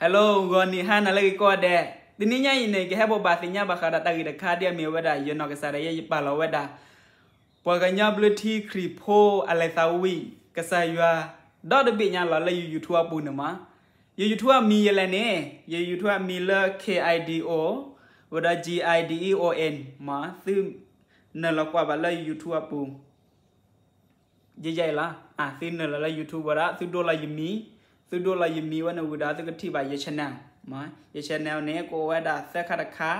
Hello, ဂီၤနံၤဟါနၤလၢအဂ့ၤကိးဂၤဒဲး, တနံၤညါအံၤန့ၣ် ကဟဲဘိးဘၣ်သ့ၣ်ညါဘၣ်ဃးဒီးတၢ်ဂ့ၢ်တခါဒ်အမ့ၢ်ဝဲဒၣ် ယနီၢ်ကစၢ်ဒၣ်ယဲ ယပာ်လီၤဝဲဒၣ် ပှၤကညီဘျၢထံခရံာ်ဖိအလဲၤသးဝံၣ်ကစၢ်ယွၤ ဒီတဘ့ၣ်ညါလီၤလၢယ YouTube အပူၤန့ၣ်မး. ယ YouTube အမံၤယလဲၣ်န့ၣ် ယ YouTube အမံၤလၢ K I D O ဝဲဒီး G I D E O N မး, သုနၢ်လီၤကွၢ်ဘၣ်လၢယ YouTube အပူၤ ယဲယဲအံၤလီၤ. သုနၢ်လီၤလၢ YouTube ဝဲဒၣ် သုဒိလီၤယမံၤ, သုဒိလီၤယမံၤဝဲန့ၣ်ဝံၤဒီး သုကထံၣ်ဘၣ်ယ channel မး, ယ channel န့ၣ် ကအိၣ်ဝဲဒၣ်သၢခါတခါ,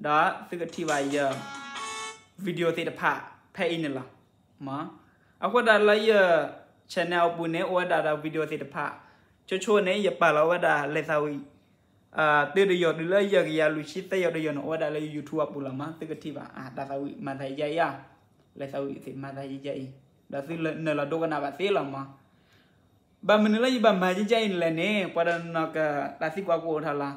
ဒီးသုကထံၣ်ဘၣ်ယ video သ့ၣ်တဖၣ်ဖဲအံၤန့ၣ်လီၤ. အဃိသတးလၢယ channel အပူၤန့ၣ် အိၣ်ဝဲဒၣ်ဒီး video သ့ၣ်တဖၣ်, ဆိဆိန့ၣ် ယပာ်လီၤဝဲဒၣ်လဲၤသးဝံၣ် တုၤတယီၤတုၤလၢယဲၢ်ကယၤလွံၢ်ဆံသၢယီၤတယီၤန့ၣ် အိၣ်ဝဲဒၣ်လၢယ YouTube အပူၤလီၤမး, သုကထံၣ်ဘၣ် တၢ်သးဝံၣ်မၤသးယဲယဲအံၤ, လဲၤသးဝံၣ်သ့ၣ်မၤသးယဲယဲအံၤ, ဒီးသုနၢ်လီၤဒိကနၣ်ဘၣ်သ့လီၤမး. ဘၣ်မနုၤလၢယဘၣ်မၤယဲယဲအံၤန့ၣ်လဲၣ်န့ၣ် ပှၤတနီၤနီၤက တၢ်သံကွၢ်ကအိၣ်ထီၣ်လီၤ.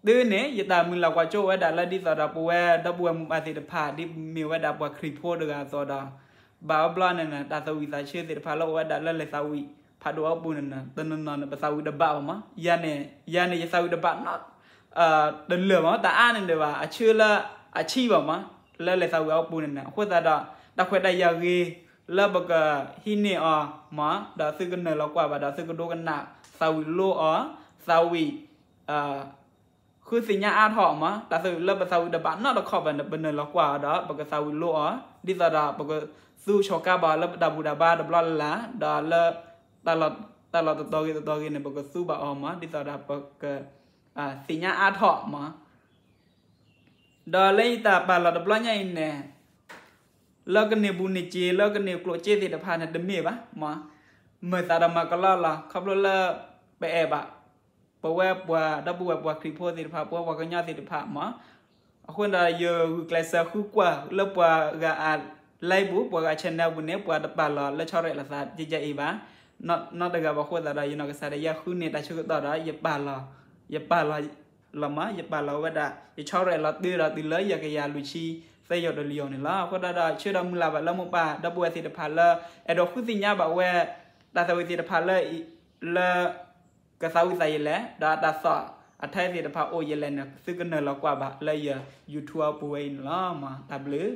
တုၤန့ၣ် ယတၢ်မုၢ်လၢ်ကွၢ်စိဝဲဒၣ်လၢဒ်သိးဒီးပဝဲဒီပုၢ်ဝဲၢ်မိၢ်ပၢ်သ့ၣ်တဖၣ် ဒ်မ့ၢ်ဝဲဒၣ်ပှၤခရံာ်ဖိတဂၤအသိးဒီး ဘၣ်အီၤဘျီန့ၣ်န့ၣ် တၢ်သးဝံၣ်သးဆၢသ့ၣ်တဖၣ်လၢအိၣ်ဝဲဒၣ်လၢလဲၤသးဝံၣ်ဖးဒိၣ်အပူၤန့ၣ်န့ၣ် တနီၤနီၤန့ၣ် ပသးဝံၣ်တဘၣ်ဘၣ်မး. ယၤန့ၣ် ယၤန့ၣ် ယသးဝံၣ်တဘၣ်နီတလၢာ်မး, တအါန့ၣ်ဒံးဘၣ် အဆၢလၢအဆံးဘၣ်မး, လၢလဲၤသးဝံၣ်အပူၤန့ၣ်န့ၣ်. အဃိသတးဒီး တၢ်ခွဲးတၢ်ယာ်ဂ့ၤလၢပကဟံးန့ၢ်အီၤမး ဒီးသုကနၢ်လီၤကွၢ်ဘၣ်ဒီး သုကဒိကနၣ်သးဝံၣ်လိအီၤ, သးဝံၣ် ဃုသ့ၣ်ညါအါထီၣ်မး, တၢ်သးဝံၣ်လၢပသးဝံၣ်တဘၣ်နီတခီၣ်ဘၣ်န့ၣ် ပနၢ်လီၤကွၢ်အီၤဒီး ပကသးဝံၣ်လိအီၤ ဒ်သိးဒီး ပကသူဆှီကါဘၣ်လၢပတၢ်ဘူၣ်တၢ်ဘါတဘျီလၢ်လၢ်, ဒီးလၢ တၢ်လီၢ်တတီၤဂ့ၤတတီၤဂ့ၤန့ၣ် ပကသူဘၣ်အီၤမး ဒ်သိးဒီးပက သ့ၣ်ညါအါထီၣ်မး. ဒီးလၢယတၢ်ပာ်လီၤတဘျီညါအံၤန့ၣ် လၢကန့ၢ်ဘူးန့ၢ်စ့ လၢကန့ၢ်ကျိၣ်စ့သ့ၣ်တဖၣ်န့ၣ် တမ့ၢ်ဘၣ်မး, မၤသးဒီးမၤကလီလီၤ ခီဖျိလၢ ပအဲၣ်ဘၣ် ပဝဲပှၤဒီပုၢ်ဝဲၢ်ပှၤခရံာ်ဖိသ့ၣ်တဖၣ် ပဝဲပှၤကညီသ့ၣ်တဖၣ်မး. အဃိန့ၣ်ဒီး ယဂုာ်ကျဲးစၢးဃုကွၢ်လၢပှၤဂၤအ live ပူၤ ပှၤဂၤ channel ပူၤန့ၣ် ပှၤတပာ်လီၤလၢဆီရဲၣ်လီၤသးယဲယဲအံၤဘၣ် နီတဂၤဘၣ်. အဃိသတးဒီး ယနီၢ်ကစၢ်ဒၣ်ယဲဃုန့ၢ်တၢ်ဆၢကတီၢ်ဒီး ယပာ်လီၤ ယပာ်လီၤလီၤမး, ယပာ်လီၤဝဲဒၣ် ယဆီရဲၣ်လီၤတုၤဒီးတုၤလၢယဲၢ်ကယၤလွံၢ်ဆံသၢယီၤတယီၤန့ၣ်လီၤ. အဃိသတးဒီး ဆၢဒီးမုၢ်လၢ်ဘၣ်လၢမိၢ်ပၢ်ဒီပုၢ်ဝဲၢ်သ့ၣ်တဖၣ်လၢ အဲၣ်ဒိးဃုသ့ၣ်ညါဘၣ်ဝဲ တၢ်သးဝံၣ်သ့ၣ်တဖၣ်လၢ လၢ ကသးဝံၣ်သးယလဲၣ် ဒီးတၢ်သီၣ်အထဲသ့ၣ်တဖၣ်အိၣ်ယလဲၣ်န့ၣ် သုကနၢ်လီၤကွၢ်ဘၣ်လၢယ YouTube အပူၤဝဲအံၤန့ၣ်လီၤမး. တၢ်ဘျုး